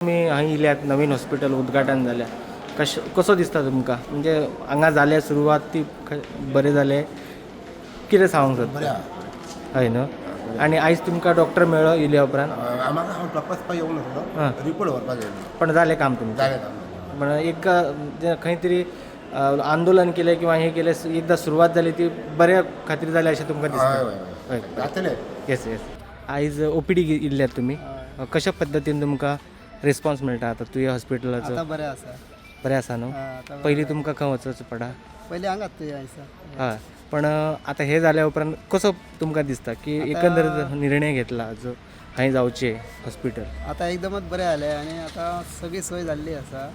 तुमी हांगा येयल्यात, नवीन हॉस्पिटल उद्घाटन जाल्या, कशें कसो दिसता तुमकां? म्हणजे हांगा जाल्या सुरवात ती बरें जालें, कितें सांगूंक बरें सोदता? आहा. हय न्हू? आनी आयज तुमकां डॉक्टर मेळ्ळो येयल्या उपरांत? म्हाका हांव तपासपाक येवंक नासलो, रिपोर्ट व्हरपाक येयल्लो. पण जालें काम तुमचें? जालें काम. पण एक जे खंय तरी आंदोलन केलें किंवा हें केलें, एकदां सुरवात जाली ती बऱ्या खातीर जाली अशें तुमकां दिसता? हय हय. हय. जातलें. येस येस. आयज ओपीडी येयल्ल्यात तुमी, कशा पद्दतीन तुमकां रिस्पॉन्स मेळटा आतां तुया हॉस्पिटलाचो? आतां बरें आसा. बरें आसा न्हू? आतां बरें. पयलीं तुमकां खंय वचोचें पडा? पयलीं हांगाच तुया आसा. हय, पण आतां हें जाल्या उपरांत कसो तुमकां दिसता की एकंदरीत निर्णय घेतला जो थंय जावचें हॉस्पिटल? आतां एकदमच बरें जालें आनी आतां सगळी सोय जाल्ली आसा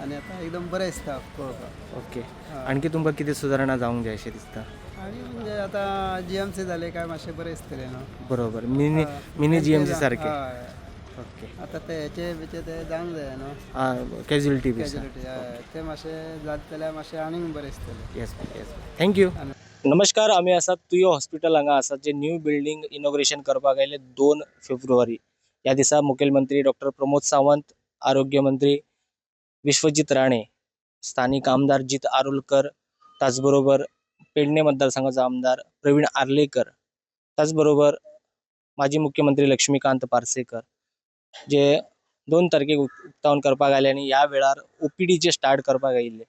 आनी आतां एकदम बरें दिसता पळोवपाक. ओके, आणखी तुमकां कितें सुदारणा जावंक जाय अशें दिसता? आनी म्हणजे आतां जीएमसी जालें काय मातशें बरें दिसतलें न्हू? बरोबर, मिनी मिनी जीएमसी सारकें. हय. ओके. आतां ते हेचे बिचे ते जावंक जाय न्हू. कॅज्युलिटी बी. कॅज्युलिटी, हय, ते मातशें जाता जाल्यार मातशें आनीक बरें दिसतलें. येस येस, thank you. नमस्कार, आमी आसात तुयो हॉस्पिटल हांगा आसात, जे न्यू बिल्डींग इनॉग्रेशन करपाक आयले 2 फेब्रुवारी ह्या दिसा. मुखेलमंत्री डॉक्टर प्रमोद सावंत, आरोग्य मंत्री विश्वजीत राणे, स्थानिक आमदार जीत आरोलकर, त्याचबरोबर पेडणे मतदारसंघाचा आमदार प्रवीण आर्लेकर, त्याचबरोबर माजी मुख्यमंत्री लक्ष्मीकांत पार्सेकर जे 2 तारखेक उक्तावण करपाक आयले आनी ह्या वेळार ओपीडी जे स्टार्ट करपाक आयिल्ले.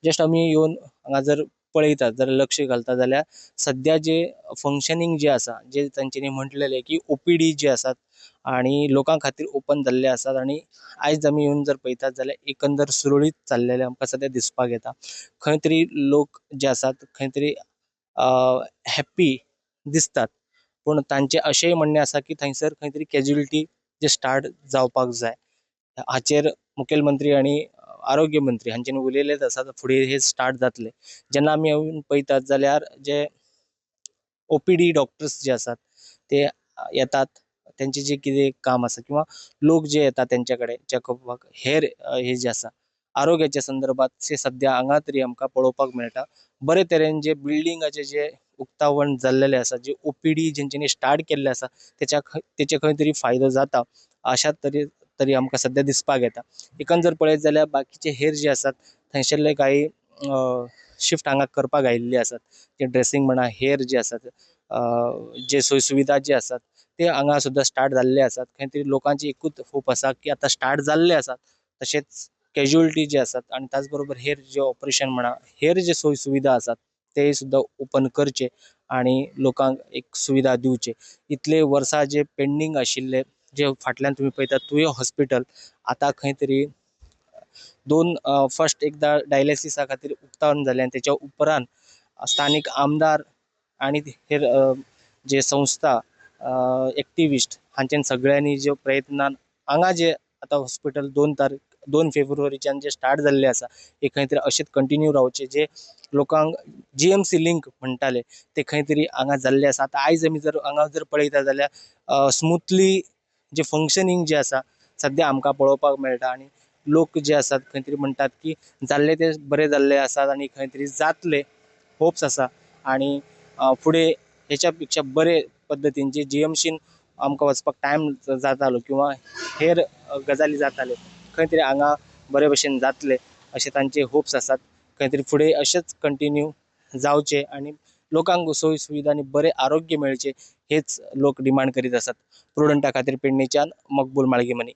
जस्ट आमी येवन हांगा जर पळयतात, जर लक्ष घालता जाल्यार सद्या जे फंक्शनींग जे आसा, जे तांच्यांनी म्हटलेलें की ओपीडी जे आसात आणि लोकां खातीर ओपन जाल्ले आसात आनी आयज आमी येवन जर पळयतात जाल्यार एकंदर सुरळीत चाललेलें आमकां सद्या दिसपाक येता. खंय तरी लोक जे आसात खंय तरी हॅप्पी दिसतात, पूण तांचें अशेंय म्हणणें आसा की थंयसर खंय तरी कॅज्युलिटी जे स्टार्ट जावपाक जाय. हाचेर मुखेलमंत्री आनी आरोग्य मंत्री हांच्यानी उलयलेच आसात, फुडें हे स्टार्ट जातले. जेन्ना आमी येवन पळयतात जाल्यार जे ओपीडी डॉक्टर्स जे आसात ते येतात, तेंचे जे कितें काम आसा किंवा लोक जे येतात तेंच्या कडेन चॅकअपाक, हेर हे जे आसा आरोग्याच्या संदर्भात से सद्या हांगा तरी आमकां पळोवपाक मेळटा. बरे तरेन जे बिल्डिंगाचे जे उक्तावण जाल्लेले आसा, जे ओपीडी जेंच्यांनी स्टार्ट केल्ले आसा तेचे खंय तरी फायदो जाता अशा तरी आमकां सद्या दिसपाक येता. एकंदर पळयत जाल्यार बाकीचे हेर जे आसात थंयसरले काही शिफ्ट हांगा करपाक आयिल्ले आसात, जे ड्रेसिंग म्हणा हेर जे आसात जे सोय सुविधा जे आसात ते हांगा सुद्दां स्टार्ट जाल्ले आसात. खंय तरी लोकांची एकूच होप आसा की आतां स्टार्ट जाल्ले आसात, तशेंच कॅज्युअलिटी जे आसात आनी त्याच बरोबर हेर जे ऑपरेशन म्हणा हेर जे सोय सुविधा आसात ते सुद्दां ओपन करचे आनी लोकांक एक सुविधा दिवचे. इतले वर्सां जे पेंडींग आशिल्ले जे फाटल्यान तुमी पळयतात तुयो हॉस्पिटल आतां खंय तरी 2 फर्स्ट एकदां डायलिसिसा खातीर उक्तावण जालें आनी तेच्या उपरांत स्थानीक आमदार आनी हेर जे संस्था एक्टिविस्ट हांच्यान सगळ्यांनी जे प्रयत्नान हांगा जे आतां हॉस्पिटल 2 फेब्रुवारीच्यान जे स्टार्ट जाल्लें आसा हे खंय तरी अशेंच कंटिन्यू रावचें. जे लोकांक जीएमसी लिंक म्हणटाले ते खंय तरी हांगा जाल्लें आसा. आतां आयज आमी जर हांगा जर पळयता जाल्यार स्मुथली जे फंक्शनींग जे आसा सद्या आमकां पळोवपाक मेळटा आनी लोक जे आसात खंय तरी म्हणटात की जाल्ले ते बरे जाल्ले आसात आनी खंय तरी जातले होप्स आसा आनी फुडें हेच्या पेक्षा बरे पद्दतीन जे जीएमसीन आमकां वचपाक टायम जातालो किंवा हेर गजाली जाताल्यो खंय तरी हांगा बरे भशेन जातले अशे तांचे होप्स आसात. खंय तरी फुडें अशेंच कंटिन्यू जावचें आनी लोकांक सोय सुविधा आनी बरें आरोग्य मेळचें हेच लोक डिमांड करीत आसात. प्रुडंटा खातीर पेडणेच्यान मकबूल माळगेमनी.